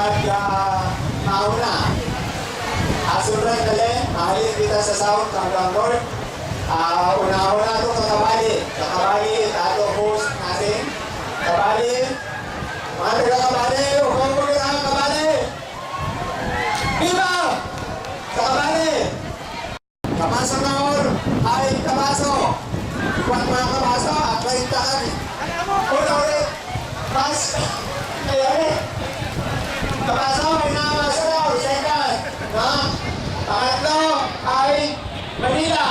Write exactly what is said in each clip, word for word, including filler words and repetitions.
At, ah, mahona. Asundan kalen, mahalin kita sa sound, kanggo Lord. Ah, una-una ato kakabali. Kakabali, ato host natin. Kabali. Mga taga-Kabali, upo po kita, kabali. Viva! Sa kabali! Kabaso na or ay kabaso. Iwan mga kabaso, at may takan. Una ulit. Mas, ayan eh. Kabaso, ay na, kabaso na or second. Na? Pangatlo ay Manila.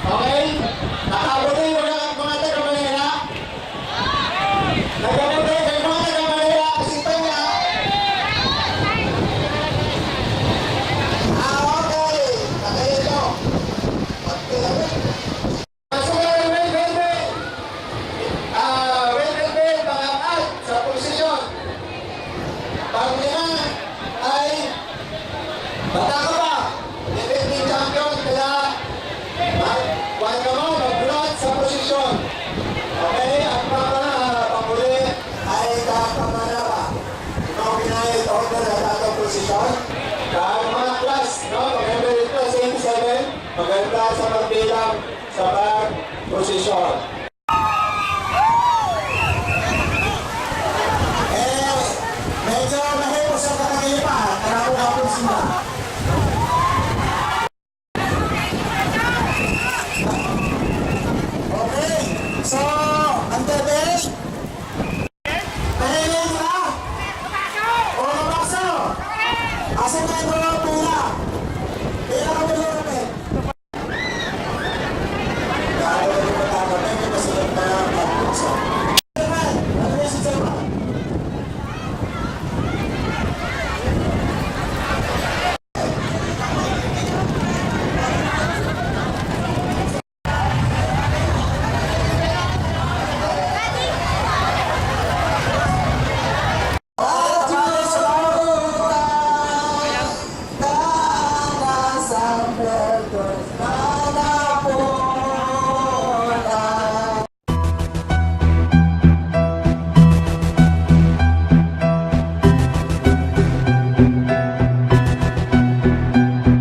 Okay? Nakabuti, mga, mga taga Manila. Nagkabuti kay mga taga Manila, si Tanya. Ah, okay. Patay ito. Pagkilala. Pasukan ng Red Velvet. Ah, Red Velvet, mga at sa posisyon. Pang-lima ay bata ka pa, defending champion, kaya mag-, kuwan ka mo, mag-blood sa posisyon. Okay, at pang-, ah, pang-uli ay kapamanaba. Ikaw pinay order sa ato posisyon. Kaya mga class, no? Mag-member class eighty-seven, maganda sa pagbilang sa pag-posisyon. Eh, medyo mahirap sa katagay pa. Tara po nga po sila. Okay. So, ang tebes. Tahimik na. O, mabasa. Asa na yung mga pila? Pila ka pila, Robert?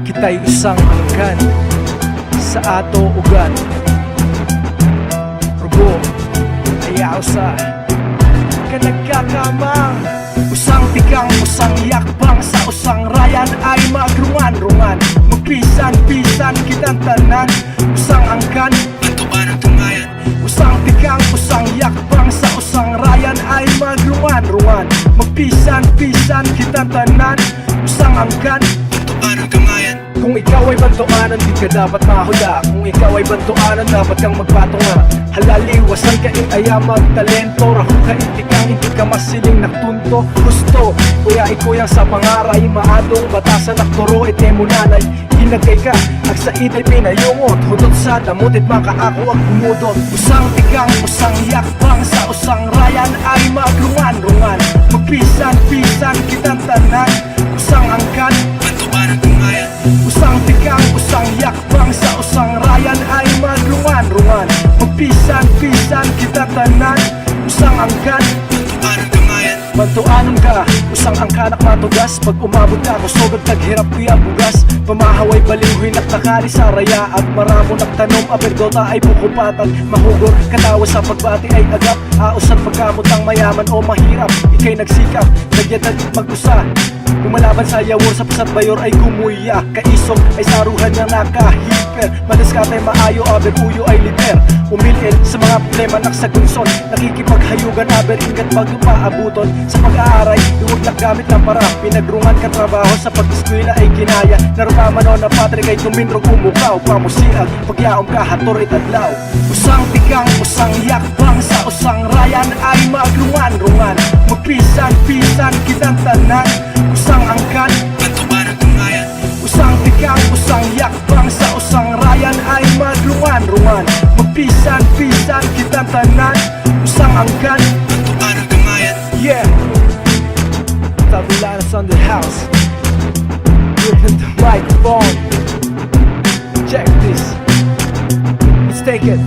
Kita'y usang angkan sa ato ugat. Rugo ay ausa ka nagkakamang. Usang tikang, usang yakbang, sa usang rayan ay magrungan-rungan. Magpisan-pisan kitang tanan, usang angkan, bantoan ang tungayan. Usang tikang, usang yakbang, sa usang rayan ay magrungan-rungan. Magpisan-pisan kitang tanan, usang angkan, bantoan ang tungayan. Kung ikaw ay bantoanan, di ka dapat mahuda. Kung ikaw ay bantoanan, dapat kang magpatunga. Halaliwasan ka in aya magtalento, rahu ka in tikang, in di ka masiling nagtunto. Gusto, kuya, ikuyang sa pangaray, maadong batasan, aktoro, ete mo nanay. Inagay ka, agsaid ay pinayungot, hudot sa damot it makaako ag humudot. Usang tikang, usang yakbang, sa usang rayan ay magrungan-rungan. Magpisan-pisan kitang tanan, usang angkan, bantoan ang tungayan. Usang tikang, usang yakbang, sa usang rayan ay magrungan-rungan. Magpisan-pisan kitang tanan, usang angkan, bantoan ang tungayan. Bantoanan ka, usang angkanak matugas. Pag umabot ka, kusog at taghirap kuya bugas. Pamahaw ay baliw, hinak takali sa raya. At maramo nagtanom, aberdota ay bukupatan. Mahugor, katawa sa pagbati ay agap. Ausan pagkamot ang mayaman o mahirap. Ika'y nagsikap, nagyadan mag-usa. Bumalaban sa yawor, sa pusat bayor ay gumuya. Kaisog ay saruhan na nakahiper. Madaskatay maayo, aber uyo ay liber. Umil-il sa mga problema, naksagunson. Nakikipaghayugan, aber ingat bago paabuton. Sa pag-aaray, iwag na gamit lampara. Pinagrungan katrabaho, sa pag-eskwela ay ginaya. Narupamanon na Patrick ay tuminrog, umukaw, pamusiag. Pagyaom ka, hator it adlaw. Usang tikang, usang yakbang, sa usang rayan ay magrungan-rungan. Magpisan-pisan kitang tanan, usang angkan, bantoan ang tungayan. Usang tikang, usang yakbang, sa usang rayan ay magrungan-rungan. Magpisan-pisan kitang tanan, usang angkan, bantoan ang tungayan. Yeah. Tabulanas on the house. With the microphone. Check this. Let's take it.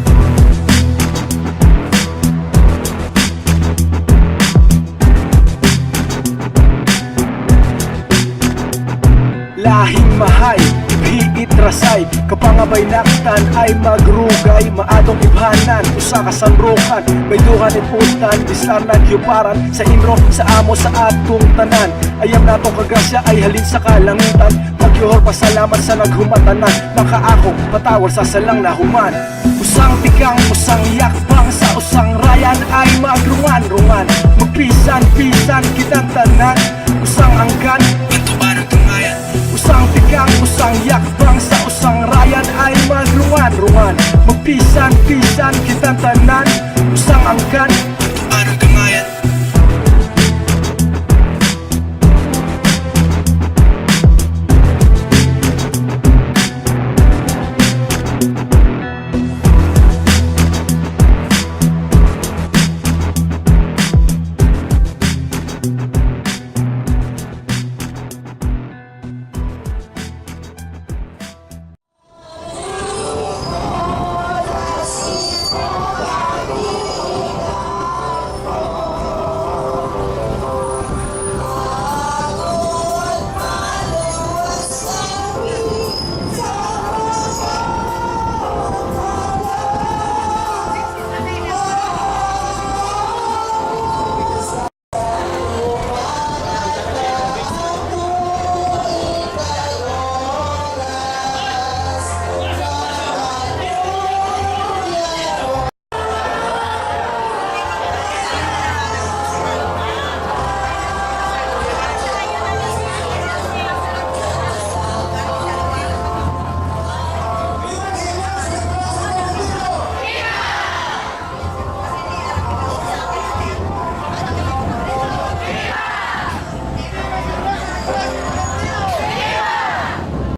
Lahing mahay, ibhiit rasay, kapangabay naktan ay magrugay, maadong ibhanan, usa ka sanrokan, baydohan iputan, bistan nagyuparan, sa inro, sa amo, sa atong tanan. Ayam nato kagrasya ay halin sa kalangitan, magyohor pasalamat sa naghumatanan, makaako, patawar sa salang nahuman. Usang tikang, usang yakbang, sa usang rayan ay magrungan-rungan, magpisan-pisan kitang tanan, usang angkan, usang tikang, usang yakbang, sa usang rayan ay magrungan-rungan, magpisan-pisan kitang tanan, usang angkan,